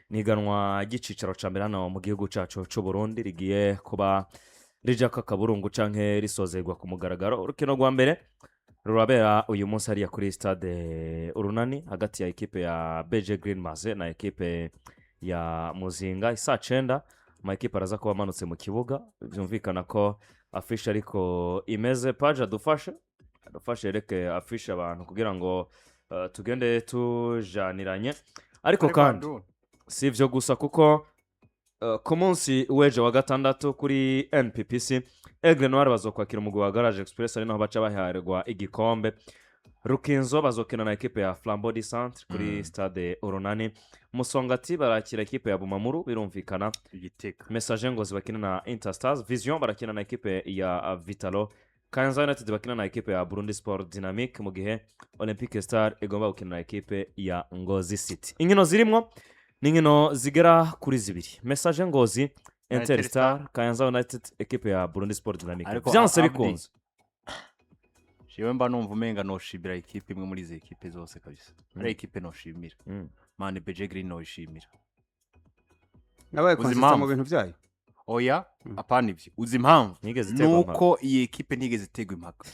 Ni iganwa ry'icicaro ca mbere hano mu gihugu cacu c'u Burundi rigiye kuba rijako akaburungu canke risozerwa ku mugaragaro. Urukino rwa mbere rurabera uyu munsi hariya kuri Stade Urunani hagati ya ekipe ya BG Green Maze na ekipe ya Muzinga isaa 9. Ama ekipe araza kuba amanutse mu kibuga. Byumvikana ko affiche ariko imeze. Paje adufashe yereke affiche abantu kugira ngo tugende tujaniranye. Ariko kandi si ibyo gusa, kuko ku munsi w'ejo wa gatandatu kuri NPPC, Aigle Noir bazokwakira umugwi wa Garage Express, ari naho baca baherwa igikombe. Rukinzo bazokina na ekipe ya Flambeau du Centre kuri Stade Urunani. Musongati barakira ekipe ya Bumamuru, birumvikana. Igitega. Messager Ngozi bakina na Interstars, Vision barakina na ekipe ya Vitalo, Kayanza United bakina na ekipe ya Burundi Sport Dynamic, mu gihe Olympique Star igomba gukina na ekipe ya Ngozi City. Inkino zirimwo ni inkino zigera kuri zibiri: Messager Ngozi, Interstar, Kayanza United, ekipe ya Burundi Sport Dynamic. Ariko byanse Abdi, bikunze. Jewe mba numva umenga noshimira ekipe imwe muri izi ekipe zose kabisa. Ari ekipe noshimira. Man, BG Green noshimira. Nabaye Uzi consistent mu impamvu? bintu byayo. Oya, apana ibyo. Uzi impamvu? Ntigeze iterwa impaka. Nuko iyi ekipe ntigeze iterwa impaka.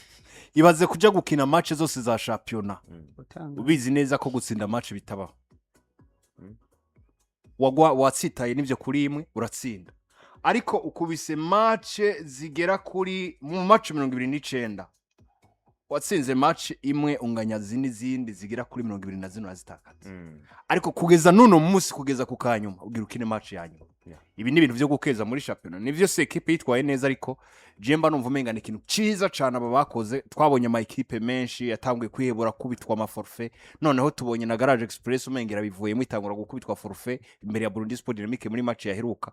Ibaze kuja gukina match zose za shampiyona Utanga. ubizi neza ko gutsinda match bitabaho. Wagwa watsitaye n'ibyo kuri imwe uratsinda, ariko ukubise match zigera kuri mu match 29, watsinze match imwe, unganya n'izindi zigera kuri 24, urazitakaza. Ariko kugeza n'uno munsi, kugeza ku kanyuma, ugira ukine match ya nyuma. Ibi ni ibintu byo gukeza muri shampiyona. Nivyo se ekipe yitwaye neza, ariko je mba numva umenga ni ikintu ciza cane aba bakoze. Twabonye ama ekipe menshi yatanguye kwihebura, kubitwa ama forfait. Noneho tubonye na Garage Express umenga irabivuyemo, itangura gukubitwa forfait imbere ya Burundi Sport Dynamique muri match yaheruka.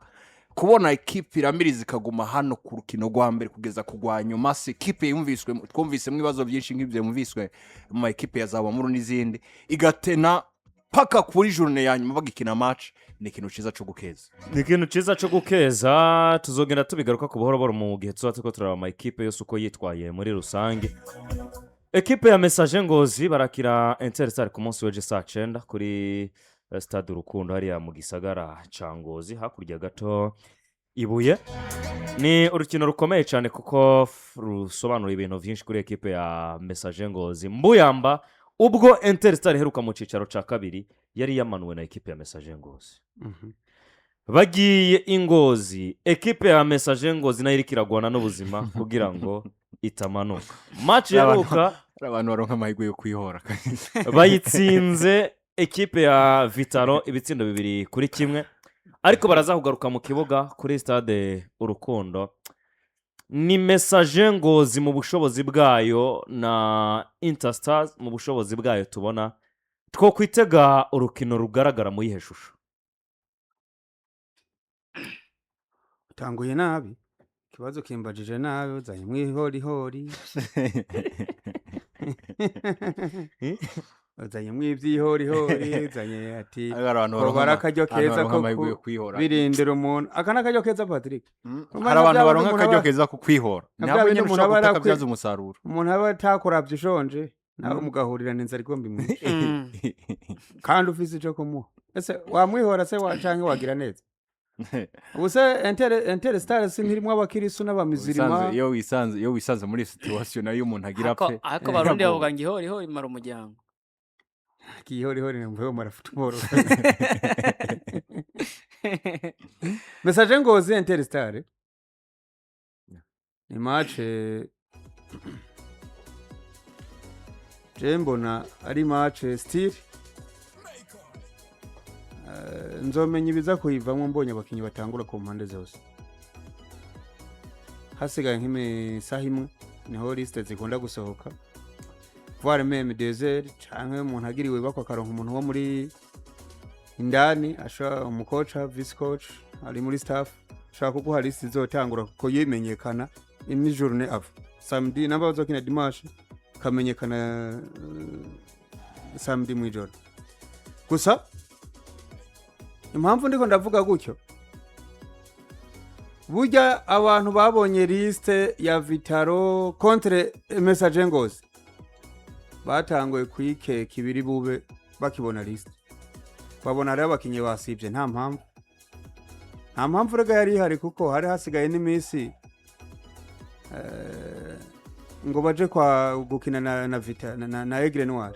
Kubona ekipe iramiriza ikaguma hano ku rukino rwa mbere kugeza ku rwa nyuma, si ekipe yumviswe twumvisemo ibibazo byinshi nk'ibyo yumviswe mu ma ekipe ya za Bamuru n'izindi, igatena paka kuri journée ya nyuma bagikina match, ni ikintu ciza co gukeza. Ni ikintu cyiza cyo gukeza. Tuzogenda tubigaruka ku buhoro buhoro mu gihe tuba turiko turaraba ama ekipe yose uko yitwaye muri rusange. Ekipe ya Messager Ngozi barakira Interstar ku munsi w'ejo saa 9 kuri Stade Urukundo hariya mu gisagara ca Ngozi, hakurya gato ibuye. Ni urukino rukomeye cyane kuko rusobanura ibintu byinshi kuri ekipe ya Messager Ngozi. Mbuyamba, ubwo Interstar iheruka mu cyicaro cya kabiri, yari yamanuwe na ekipe ya Messager Ngozi. Bagiye ingozi, ekipe ya Messager Ngozi nayo iriko iragwana n'ubuzima kugira ngo itamanuka. Match iheruka Hari abantu baronka amahirwe yo kwihora. Bayitsinze ekipe ya Vitalo ibitsindo 2-1, ariko baraza kugaruka mu kibuga kuri Stade Urukundo. Ni Messager Ngozi mu bushobozi bwayo na Interstars mu bushobozi bwayo, tubona two kwitega urukino rugaragara mu yihe shusho? Utanguye nabi ikibazo, kimbajije nabi, uzanye mwihorihori, uzanye mw'ibyihorihori, uzanye ati Hari abantu ngo baronka akaryo abantu keza baronka ko amahirwe yo kwihora. Birindira umuntu, aka ni akaryo keza, Patrick. Umva Hari nka abantu bya baronka bindi umuntu akaryo aba keza ko kwihora. Nka Ni bya hamwe bindi nyine umuntu ushobora aba kutakabyaza umusaruro. Umuntu aba atakuravye ushonje, nawe mugahurirana inzara igomba imwice kandi ufise ico kumuha. Ese wamwihora se canke wagira neza? Ubu se Inter Star si ntirimwo abakirisu n'abamizirima? Ubusanzwe iyo wisanze muri situation nayo umuntu agira Ariko apfe. ariko Barundi bavuga ngo ihorihori imara umuryango. Ihorihori mvuye mara football. Messager Ngozi Inter Star ni match je mbona ari match still. Nzomenya ibiza kuyivamo mbonye abakinnyi batangura ku mpande zose. Hasigaye nk'imisaha imwe niho liste zikunda gusohoka, voire même 2 heures, canke umuntu agiriwe bakwa akaronka umuntu wo muri indani ashobora, umukoca, vice coach ari muri staff, ashobora kuguha liste izotangura kuko yimenyekana une journée avant, samedi namba bazokina dimanche, kamenyekana samedi mwijoro. Gusa impamvu ndiko ndavuga gutyo, burya abantu babonye liste ya Vitalo contre Messager Ngozi batanguye kuyikeka ibiri bube bakibona liste. Babona rero abakinnyi basibye nta mpamvu, nta mpamvu rega yari ihari, kuko hari hasigaye n'iminsi ngo baje kwa gukina na Vita na Aigle Noir,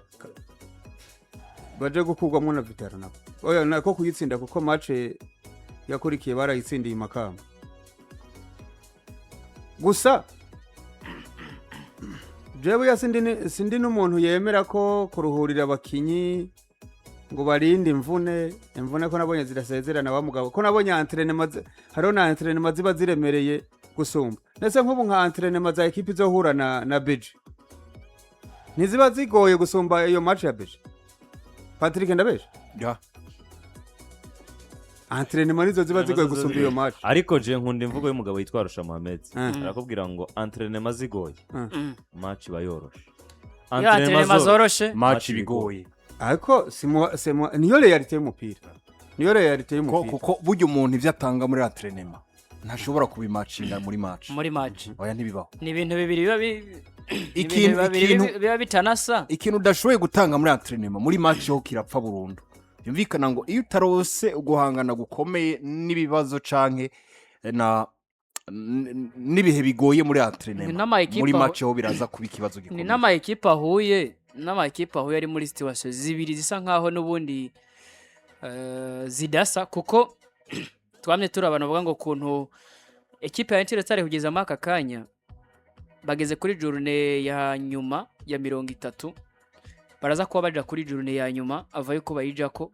baje gukurwamo na Vital'O nabo, oya, nako kuyitsinda, kuko match yakurikiye barayitsindiye i Makamba. Gusa jewe ya sindi n'umuntu yemera ko kuruhurira abakinyi ngo barinde imvune. Imvune ko nabonye zirasezerana wa mugabo, ko nabonye entraînement hariho na entraînement ziba ziremereye gusumba, ndetse nk'ubu nka entraînement za ekipi izohura na BG ntiziba zigoye gusumba iyo match ya BG. Patrick, ndabesha? Ya. Entraînement nizo ziba zigoye gusumba iyo match. Ariko je nkunda imvugo y'umugabo witwa Rusha Mohamed. Arakubwira ngo entraînement zigoye, match iba yoroshe. Iyo entraînement zoroshe, match bigoye. Ariko niyo réalité y'umupira, niyo réalité y'umupira. Kuko burya umuntu ibyo atanga muri entraînement ntashobora kubimacinga muri match. Muri match. Oya, ntibibaho. Ni ibintu bibiri biba ni Ikintu ibintu bibiri ikintu biba bitanasa. Ikintu udashoboye gutanga muri entraînement, muri match ho kirapfa burundu. Byumvikana ngo iyo utarose guhangana gukomeye n'ibibazo canke na n'ibihe bigoye muri entraînement, Ni n'ama-ekipe muri match ho biraza kuba ikibazo ni gikomeye. N'ama ekipe ahuye ari muri situation zibiri zisa nkaho n'ubundi zidasa, kuko twamye turi abantu bavuga ngo ukuntu ekipe ya Inter kugeza muri aka kanya bageze kuri journée ya nyuma ya 30, baraza kuba baja kuri journée ya nyuma ava yuko bayijako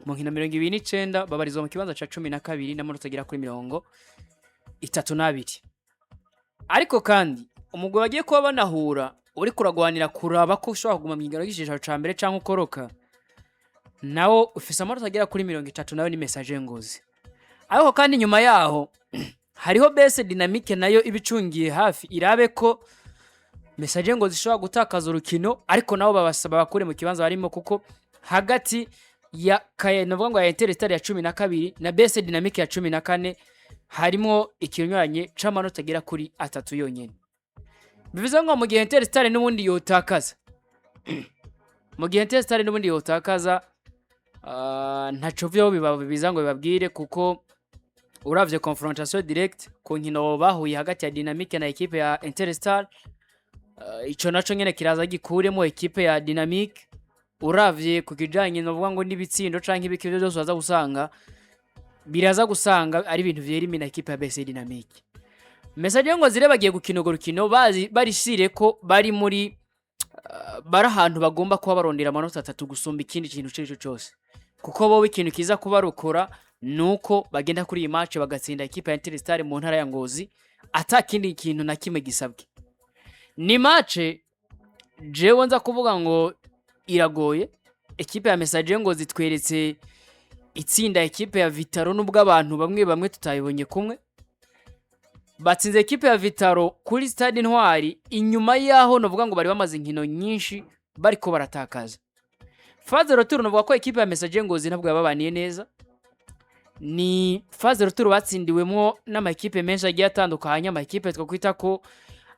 mu nkino 29, babarizwa mu kibanza ca 12 n'amanota agera kuri 32. Ariko kandi umugwi bagiye kuba banahura uri kuragwanira kuraba ko ushobora kuguma mu kigero cy'icicaro ca mbere canke ukoroka, nawo ufise amanota agera kuri 30, nayo ni Messager Ngozi. Ariko kandi nyuma yaho hariho BS Dynamique, nayo iba icungiye hafi irabe ko Messager Ngozi ishobora gutakaza urukino, ariko nabo babasaba bakure mu kibanza barimo, kuko hagati ya kaye navuga ngo ya Interstar ya 12 na BS Dynamique ya 14 harimo ikinyuranye c'amanota agera kuri 3 yonyene. Bivuze ngo mu gihe Interstar n'ubundi yotakaza, mu gihe Interstar n'ubundi yotakaza, ntaco vyo biza ngo bibabwire, kuko uravye confrontation direct ku nkino bahuye hagati ya Dynamique na ekipe ya Interstar, ico naco nyene kiraza gikuremo ekipe ya Dynamique. Uravye ku kijanye novuga ngo n'ibitsindo canke ibiki, ivyo byose uraza gusanga biraza gusanga ari ibintu vyera imina ekipe ya BC Dynamique. Messager Ngozi rero bagiye gukina urwo rukino bazi barishire ko bari muri bari ahantu bagomba kuba barondera amanota 3 gusumba ikindi kintu icyo ari cyo cyose, kuko bo ikintu kiza kubarokora nuko bagenda kuri iyi match bagatsinda ekipe ya Interstar mu ntara ya Ngozi, ata kindi kintu na kimwe gisabwe. Ni match jewe nza kuvuga ngo iragoye. Ekipe ya Messager Ngozi tweretse itsinda ekipe ya Vital'O, nubwo abantu bamwe bamwe tutayibonye kumwe. Batsinze ekipe ya Vital'O kuri Stade Intwari inyuma yaho novuga ngo bari bamaze inkino nyinshi bariko baratakaza. Phase retour novuga ko ekipe ya Messager Ngozi ntabwo yababaniye neza. Ni phase retour batsindiwemo n'amakipe menshi agiye atandukanye, amakipe twakwita ko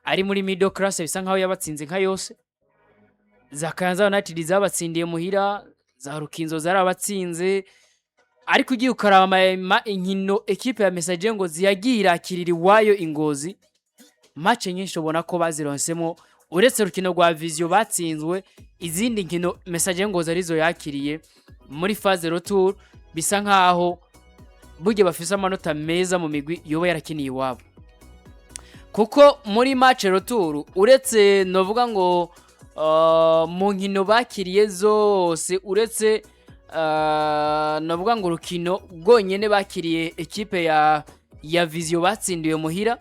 ari muri middle class bisa nkaho yabatsinze nka yose. Za Kayanza United zabatsindiye muhira, za Rukinzo zarabatsinze, ariko ugiye ukaraba inkino ekipe ya Messager Ngozi yagiye irakirira iwayo ingozi, match nyinshi ubona ko bazironsemo. Uretse urukino rwa Vision batsinzwe, izindi nkino Messager Ngozi arizo yakiriye muri phase retour, bisa nkaho burya bafise amanota meza mu migwi yoba yarakiniye iwabo, kuko muri match retour, uretse novuga ngo mu nkino bakiriye zose, uretse novuga ngo urukino rwonyene bakiriye ekipe ya Vision batsindiwe muhira,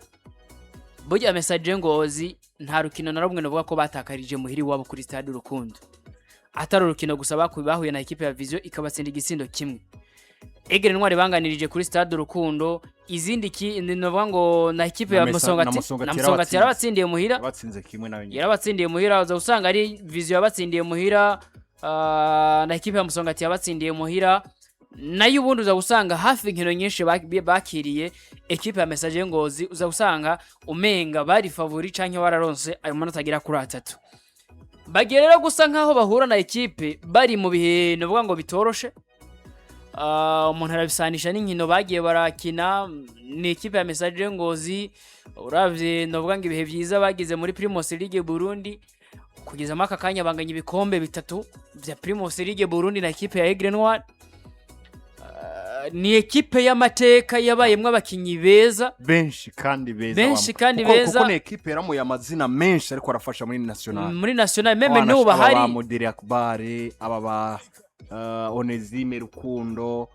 burya Messager Ngozi nta rukino na rumwe novuga ko batakarije muhira iwabo kuri Stade Urukundo, atari urukino gusa bahuye na ekipe ya Vision ikabatsinda igitsindo kimwe. Aigle Noir banganirije kuri Stade Urukundo. Izindi ki novuga ngo na ekipe ya Na Musongati Musongati na Musongati yarabatsinze. Yarabatsindiye muhira. Batsinze kimwe nayo nyine. Yarabatsindiye muhira. Uza usanga ari Vision yabatsindiye muhira, na ekipe ya Musongati yabatsindiye muhira. Nayo ubundi uza gusanga hafi inkino nyinshi bakiriye ekipe ya Messager Ngozi, uza gusanga umenga bari favori canke bararonse ayo manota agera kuri 3. Bagiye rero gusa nkaho bahura na ekipe bari mu bihe novuga ngo bitoroshe. Umuntu arabisanisha n'inkino bagiye barakina. Ni ekipe ya Messager Ngozi, uravye novuga ngo ibihe byiza bagize muri Primus League Burundi, kugeza muri aka kanya banganya ibikombe bitatu vya Primus League Burundi na ekipe ya Aigle Noir. Ni ekipe y'amateka yabayemwo abakinyi beza. Benshi kandi beza. Benshi kandi beza. Kuko ni ekipe yaramuye amazina menshi ariko arafasha muri national. Muri national même n'ubu Aba ba bahari. Modere Akbare, aba ba Onezime Rukundo,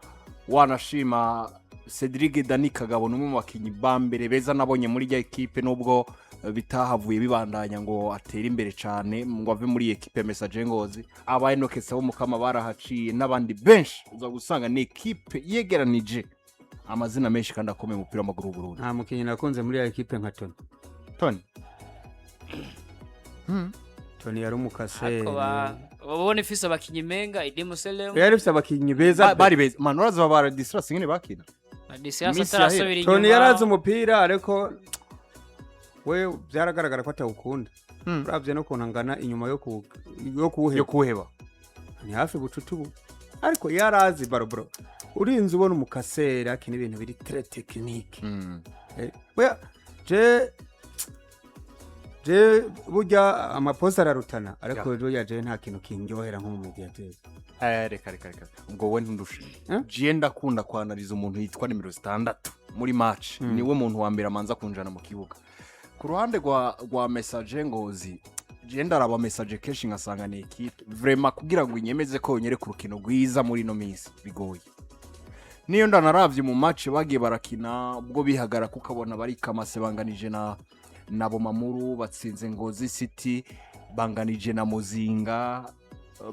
wanashima Cedric Dani Kagabo ni umwe mu bakinnyi ba mbere beza nabonye muri rya ekipe, nubwo bitahavuye bibandanya ngo atere imbere cyane ngo ave muri iyi ekipe ya Messager Ngozi. Aba Enoke Sabo Mukama barahaciye n'abandi benshi. Uza gusanga ni ekipe yegeranije amazina menshi kandi akomeye mu mupira w'amaguru w'u Burundi. Nta mukinnyi nakunze muri ya ekipe nka Tony. Tony. Tony yari umukase. Ariko babona ifise abakinyi menga Idi Muselem. Yari ifise abakinnyi beza pe. Bari beza man, urazi ba Ladislas ingene bakina. Odysseus Iminsi atarasubira Tony inyuma. yarazi umupira, ariko we byaragaragara ko atawukunda. Uravye no kuntu angana inyuma yo yo kuwuheba. Kuwuheba. Ni hafi bucuti ubu, ariko yarazi ballon, bro. Urinze ubona umukasera akina ibintu biri très technique. Oya, je burya amaposte ararutana, ariko burya je nta kintu kindyohera nko mu médiateur. Reka reka reka, ubwo we ntundushe. Eh? Jiye ndakunda kwanariza umuntu yitwa nimero 6 muri match. Niwe muntu wa mbere amanza kunjana mu kibuga. Ku ruhande rwa Messager Ngozi, jiye ndaraba Messager kenshi ngasanga ni ekipe vraiment kugira ngo inyemeze ko yonyere ku rukino rwiza muri ino minsi bigoye. Niyo ndanaravye mu match bagiye barakina, ubwo bihagara kukabona bari kamase, banganije na Bomamuru, batsinze Ngozi City, banganije na Muzinga,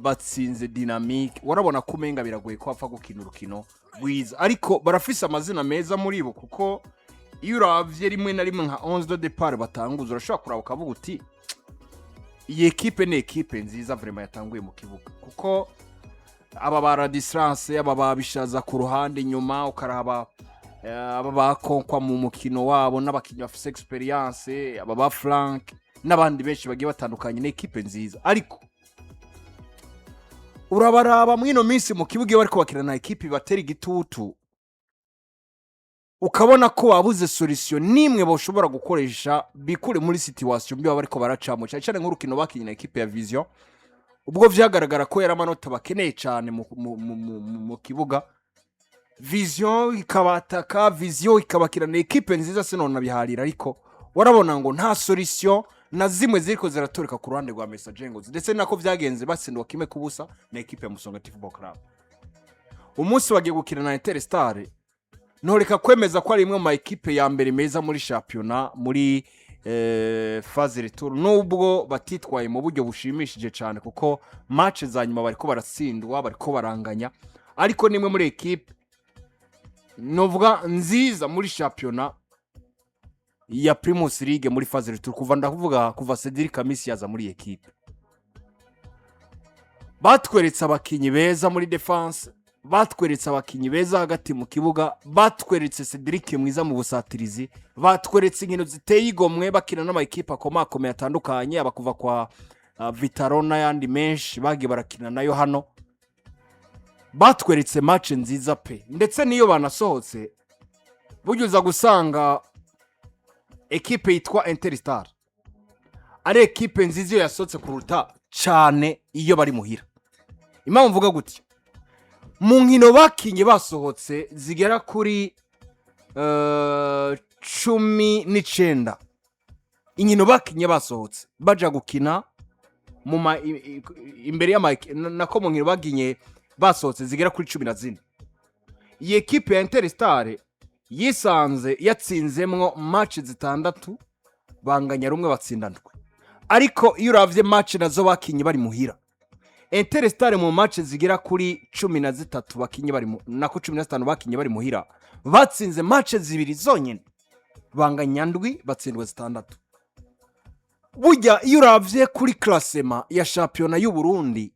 batsinze Dynamique, warabona ko umenga biragoye ko bapfa gukina urukino rwiza. Ariko barafise amazina meza muri bo, kuko iyo uravye rimwe na rimwe nka 11 de départ batanguza, urashobora kuraba ukavuga uti iyi ekipe ni ekipe nziza vraiment yatanguye mu kibuga, kuko aba ba Ladislas, aba babishaza ku ruhande inyuma, ukaraba aba bakonkwa mu mukino wabo n'abakinnyi bafise expérience, aba ba Frank n'abandi benshi bagiye batandukanye, ni ekipe nziza. Ariko urabaraba mw'ino minsi mu kibuga, iyo bariko bakina na ekipe batera igitutu, ukabona ko babuze solution nimwe boshobora gukoresha bikure muri situation mbi baba bariko baracamo, cyane cyane nk'urukino bakinye na ekipe ya Vision, ubwo vyagaragara ko yari amanota bakeneye cyane mu kibuga. Vision ikabataka, Vision ikabakira, ni ekipe nziza sinona biharira, ariko warabona ngo nta solution na zimwe ziriko ziratoreka ku ruhande rwa Messager Ngozi. Ndetse nako vyagenze, batsindwa 1-0 na ekipe ya Musongati Football Club. Umunsi bagiye gukina na Interstar, ntoreka kwemeza ko ari imwe mu ma ekipe ya mbere meza muri shampiyona muri phase retour, nubwo batitwaye mu buryo bushimishije cyane, kuko match za nyuma bariko baratsindwa, bariko baranganya, ariko nimwe muri ekipe novuga nziza muri shampiyona ya Primus League muri phase retour, kuva, ndakuvuga kuva Cedric Amisi yaza muri ekipe. Batweretse abakinyi beza muri défense, batweretse abakinyi beza hagati mu kibuga, batweretse Cedric mwiza mu busatirizi, batweretse inkino ziteye igomwe bakina n'amakipe akomakomeye atandukanye, aba kuva kwa Vitaro n'ayandi menshi bagiye barakina nayo hano. Batweretse match nziza pe. Ndetse n'iyo banasohotse, burya uza gusanga ekipe yitwa Interstar ari ekipe nziza iyo yasohotse kuruta cyane iyo bari muhira. Impamvu mvuga gutya, mu nkino bakinye basohotse zigera kuri 19, inkino bakinye basohotse baja gukina mu ma imbere y'ama nako, mu nkino baginye basohotse zigera kuri 14, iyi ekipe ya Interstar yisanze yatsinzemwo match zitandatu, banganya rumwe, batsinda ndwi. Ariko iyo uravye match nazo bakinye bari muhira, Interstar mu match zigera kuri 13 bakinye bari nako 15 bakinye bari muhira, batsinze match zibiri zonyine, banganya ndwi, batsindwa zitandatu. Burya iyo uravye kuri classement ya shampiyona y'u Burundi,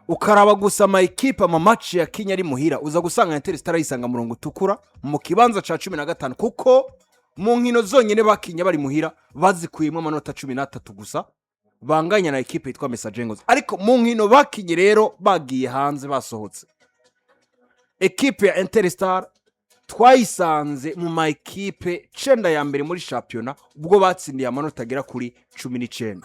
ukaraba gusa ama ekipe ama match yakinye ari muhira, uza gusanga Interstar yisanga murongo utukura mu kibanza ca 15, kuko mu nkino zonyine bakinye bari muhira bazikuyemo amanota 13 gusa, banganya na ekipe yitwa Messager Ngozi. Ariko mu nkino bakinye rero bagiye hanze basohotse, Ekipe ya Interstar twayisanze mu ma ekipe 9 ya mbere muri shampiyona, ubwo batsindiye amanota agera kuri 19.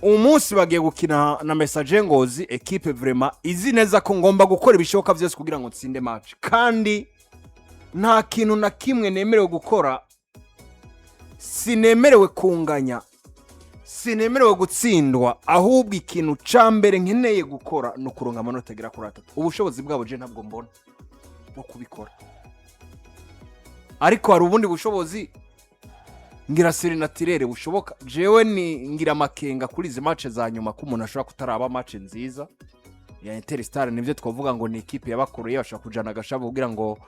Umunsi bagiye gukina na Messager Ngozi, ekipe vraiment izi neza ko ngomba gukora ibishoboka byose kugira ngo ntsinde match, kandi nta kintu na kimwe nemerewe gukora. Sinemerewe kunganya, sinemerewe gutsindwa, ahubwo ikintu ca mbere nkeneye gukora ni ukuronka amanota agera kuri 3. Ubushobozi bwabo je ntabwo mbona bwo kubikora, ariko hari ubundi bushobozi ngira surnaturel bushoboka. Jewe ni ngira amakenga kuri izi match za nyuma ko umuntu ashobora kutaraba match nziza ya Interstar. Nibyo twavuga ngo ni ikipe yabakoreye, bashobora kujana agashavu kugira ngo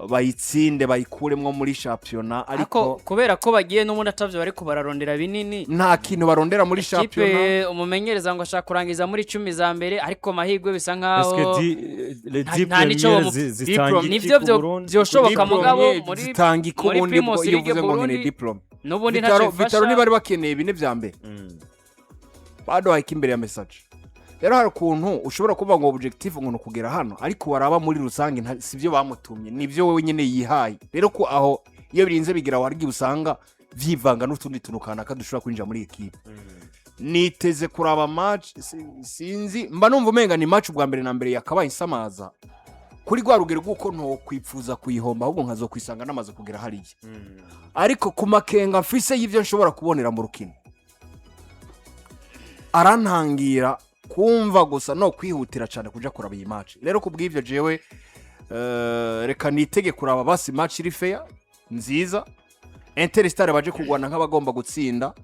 bayitsinde, bayikuremwo muri shampiyona. Ariko ariko kubera ko bagiye n'ubundi atavyo bariko bararondera binini, nta kintu barondera muri shampiyona. Kipe umumenyereza ngo ashaka kurangiza muri 10 za mbere, ariko amahirwe bisa nkaho Est-ce que les 10 nta nico premières zitanga iki nivyo ku Burundi? vyoshoboka, mugabo Diplôme muri zitanga iki muri ubundi bwo Primus iyo League uvuze ngo nkeneye Burundi diplôme? n'ubundi ntacyo Vital'O bifasha. ntibari bakeneye bine vya mbere, baduhaye imbere ya Messager. Rero hari ukuntu ushobora kuvuga ngo objectif ngo ni ukugera hano, ariko waraba muri rusange si byo bamutumye, nibyo wowe nyine yihaye. Rero ko aho iyo birinze bigira aho, hari igihe usanga vyivanga n'utundi tuntu kanaka dushobora kwinjira muri ekipe. Niteze kuraba match, sinzi, mba numva umenga ni match ubwa mbere na mbere yakabaye insamaza kuri rwa rugero rw'uko ntokwifuza kuyihomba, ahubwo nkazokwisanga namaze kugera hariya. Ariko ku makenga mfise y'ibyo nshobora kubonera mu rukino, arantangira kumva gusa no kwihutira cyane kuja kuraba iyi match. Rero ku bw'ibyo jewe reka nitege kuraba basi match iri fair, nziza. Interstar baje kugwana nk'abagomba gutsinda,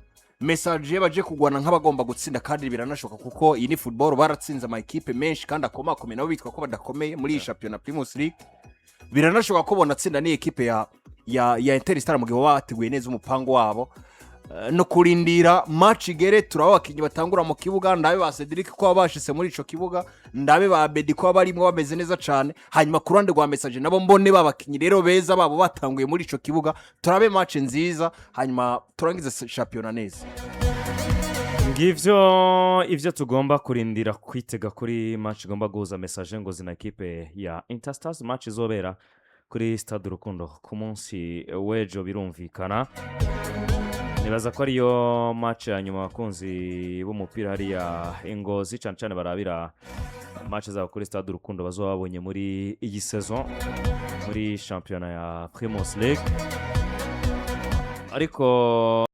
Messager baje kugwana nk'abagomba gutsinda, kandi biranashoboka kuko iyi ni football. Baratsinze ama ekipe menshi kandi akomakomeye, nabo bitwa ko badakomeye muri iyi shampiyona Primus League. Biranashoboka ko bonatsinda n'iyi ekipe ya Interstar mu gihe baba bateguye neza umupango wabo. No kurindira match igere, turaba abakinnyi batangura mu kibuga, ndabe ba Cedric ko baba bashitse muri ico kibuga, ndabe ba Bedi ko baba barimwo bameze neza cane. Hanyuma ku ruhande rwa Messager nabo mbone ba bakinnyi rero beza babo batanguye muri ico kibuga, turabe match nziza, hanyuma turangize shampiyona neza. Ngivyo ivyo tugomba kurindira kwitega kuri match igomba guhuza Messager Ngozi na ekipe ya Interstars, match izobera kuri Stade Urukundo ku munsi w'ejo. Birumvikana, nibaza ko ariyo match ya nyuma abakunzi b'umupira hariya Ingozi cyane cyane barabira match zabo kuri Stade Urukundo bazoba babonye muri iyi saison muri shampiyona ya Primus League, ariko